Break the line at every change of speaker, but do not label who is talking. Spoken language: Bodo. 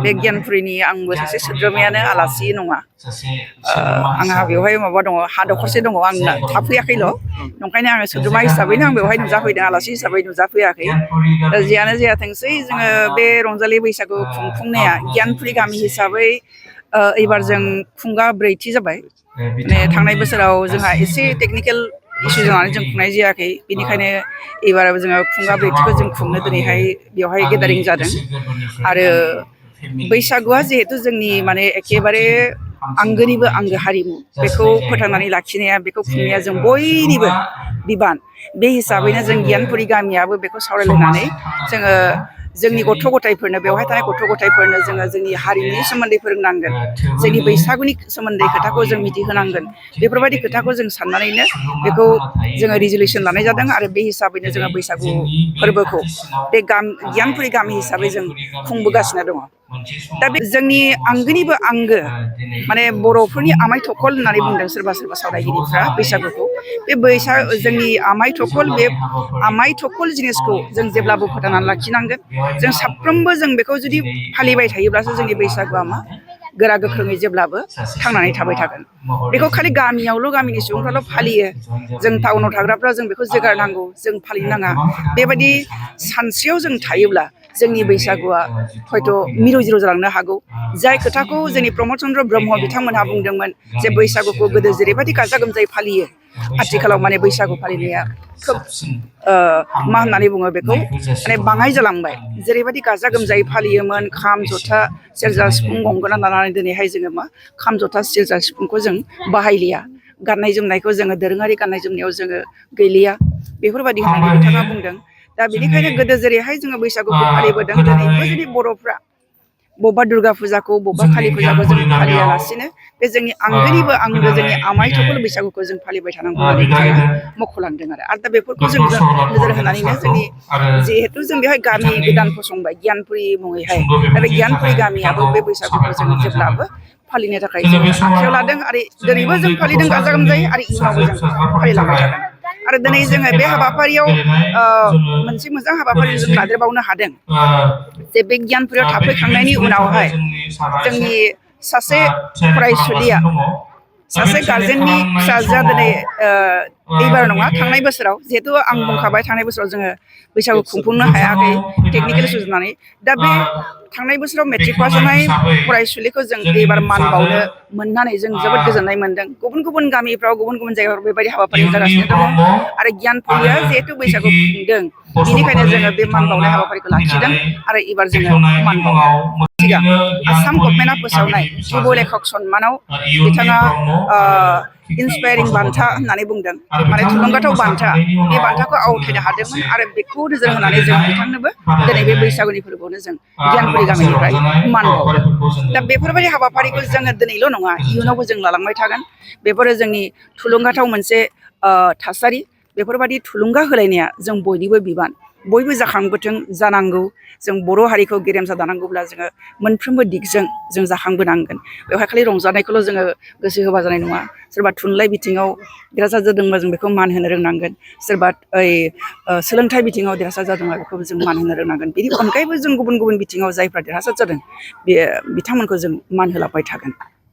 बे गियानपुरिनि आंबो सासे सोद्रोमायानो आलासि नङा आंहा बेवहाय माबा दङ हा दखरसे दङ आं थाफैयाखैल' नंखायनो आङो सोद्रोमा हिसाबैनो आं बेवहाय नुजाफैदों आलासि हिसाबै नुजाफैयाखै दा जियानो जायाथोंसै जोङो बे रंजालि बैसागु खुंफुंनाया गियानपुरि गामि हिसाबै एबार जों खुंगा ब्रैथि जाबाय माने थांनाय बोसोराव जोंहा एसे टेकनिकेल इसु जानानै जों खुंनाय जायाखै बेनिखायनो एबार जोङो खुंगा ब्रैथिखौ जों खुंनो दिनैहाय बेवहाय गेदारिं जादों आरो बैसागुआ जिहेतु जोंनि माने एखेबारे आंगोनिबो आंगो हारिमु बेखौ फोथांनानै लाखिनाया बेखौ खुंनाया जों बयनिबो बिबान बे हिसाबैनो जों गियानपुरि गामियाबो बेखौ सावरायलायनानै जोङो जोंनि गथ' गथायफोरनो बेवहाय थानाय गथ' गथायफोरनो जोङो जोंनि हारिमुनि सोमोन्दै फोरोंनांगोन जोंनि बैसागुनि सोमोन्दै खोथाखौ जों मिथिहोनांगोन बेफोरबायदि खोथाखौ जों साननानैनो बेखौ जोङो रिजुलेसन लानाय जादों आरो बे हिसाबैनो जोङो बैसागु फोरबोखौ बे गियानपुरि गामि हिसाबै जों खुंबोगासिनो दङ दा बे जोंनि आंगोनिबो आंगो माने बर'फोरनि आमाय थखल होननानै बुंदों सोरबा सोरबा सावरायगिरिफ्रा बैसागुखौ बे जोंनि आमाय थखल बे आमाय थखल जिनिसखौ जों जेब्लाबो फोथांनानै लाखिनांगोन जों साफ्रोमबो जों बेखौ जुदि फालिबाय थायोब्लासो जोंनि बैसागुआ मा गोरा गोख्रोङै जेब्लाबो थांनानै थाबाय थागोन बेखौ खालि गामियावल' गामिनि सुबुंफ्राल' फालियो जों टाउनाव थाग्राफ्रा जों बेखौ जोगारनांगौ जों फालिनो नाङा बेबायदि सानस्रियाव जों थायोब्ला जोंनि बैसागुआ हयथ' मिरु जिरु जालांनो हागौ जाय खोथाखौ जोंनि प्रमद चन्द्र ब्रह्म बिथांमोनहा बुंदोंमोन जे बैसागुखौ गोदो जेरैबायदि गाजा गोमजायै फालियो आथिखालाव माने बैसागु फालिनाया खोब मा होननानै बुङो बेखौ माने बाङाय जालांबाय जेरैबायदि गाजा गोमजायै फालियोमोन खाम जथा सेरजा सिफुं गंगोना लानानै दिनैहाय जोङो मा खाम जथा सेरजा सिफुंखौ जों बाहायलिया गाननाय जोमनायखौ जोङो दोरोङारि गाननाय जोमनायाव जोङो गैलिया बेफोरबायदि होननानै बिथाङा बुंदों दा बेनिखायनो गोदो जेरैहाय जोङो बैसागुखौ फालिबोदों दिनैबो जुदि बर'फ्रा बबेबा दुर्गा फुजाखौ बबेबा कालि फुजाखौ जों फालियालासिनो बे जोंनि आंगोनिबो आंगो जोंनि आमाय थखल बैसागुखौ जों फालिबाय थानांगौ होननानै बिथाङा मख'लांदों आरो दा बेफोरखौ जों नोजोर होनानैनो जोंनि जिहेथु जों बेवहाय गामि गोदान फसंबाय गियानपुरि मुङैहाय दा बे गियानपुरि गामियाबो बे बैसागुखौ जों जेब्लाबो फालिनो थाखाय जों आखायाव लादों आरो दिनैबो जों फालिदों गाजा गोमजायै आरो इयुनावबो जों फालिलांबाय थागोन आरो दिनै जोङो बे हाबाफारियाव मोनसे मोजां हाबाफारि जों लादेरबावनो हादों जे बे गियानपुरियाव थाफैखांनायनि उनावहाय जोंनि सासे फरायसुलिया सासे गार्जेननि फिसाजोआ दिनै एबार नङा थांनाय बोसोराव जिहेथु आं बुंखाबाय थांनाय बोसोराव जोङो बैसागु खुंफुंनो हायाखै टेकनिकेल सुजुनानै दा बे थांनाय बोसोराव मेट्रिक पास जानाय फरायसुलिखौ जों एबार मान बावनो मोननानै जों जोबोद गोजोननाय मोनदों गुबुन गुबुन गामिफ्राव गुबुन गुबुन जायगाफ्राव बेबायदि हाबाफारि जागासिनो दङ आरो गियानपुरिया जिहेथु बैसागु खुंदों बेनिखायनो जोङो बे मान बावनाय हाबाफारिखौ लाखिदों आरो एबार जोङो मान बावनो सिगां आसाम गभर्नमेन्टआ फोसावनाय जुब लेखक सन्मानाव बिथाङा इन्सपायारिं बान्था होननानै बुंदों माने थुलुंगाथाव बान्था बे बान्थाखौ आवथायनो हादोंमोन आरो बेखौ नोजोर होनानै जों बिथांनोबो दिनै बे बैसागुनि फोरबोआवनो जों गियानपुरि गामिनिफ्राय मान बावदों दा बेफोरबायदि हाबाफारिखौ जोङो दिनैल' नङा इयुनावबो जों लालांबाय थागोन बेफोरो जोंनि थुलुंगाथाव मोनसे थासारि बेफोरबायदि थुलुंगा होलायनाया जों बयनिबो बिबान बयबो जाखांबोथों जानांगौ जों बर' हारिखौ गेरेमसा दानांगौब्ला जोङो मोनफ्रोमबो दिगजों जों जाखांबोनांगोन बेवहाय खालि रंजानायखौल' जोङो गोसो होबा जानाय नङा सोरबा थुनलाइ बिथिङाव देरहासार जादोंबा जों बेखौ मान होनो रोंनांगोन सोरबा सोलोंथाइ बिथिङाव देरहासार जादोंबा बेखौ जों मान होनो रोंनांगोन बेनि अनगायैबो जों गुबुन गुबुन बिथिङाव जायफ्रा देरहासार जादों बे बिथांमोनखौ जों मान होलांबाय थागोन।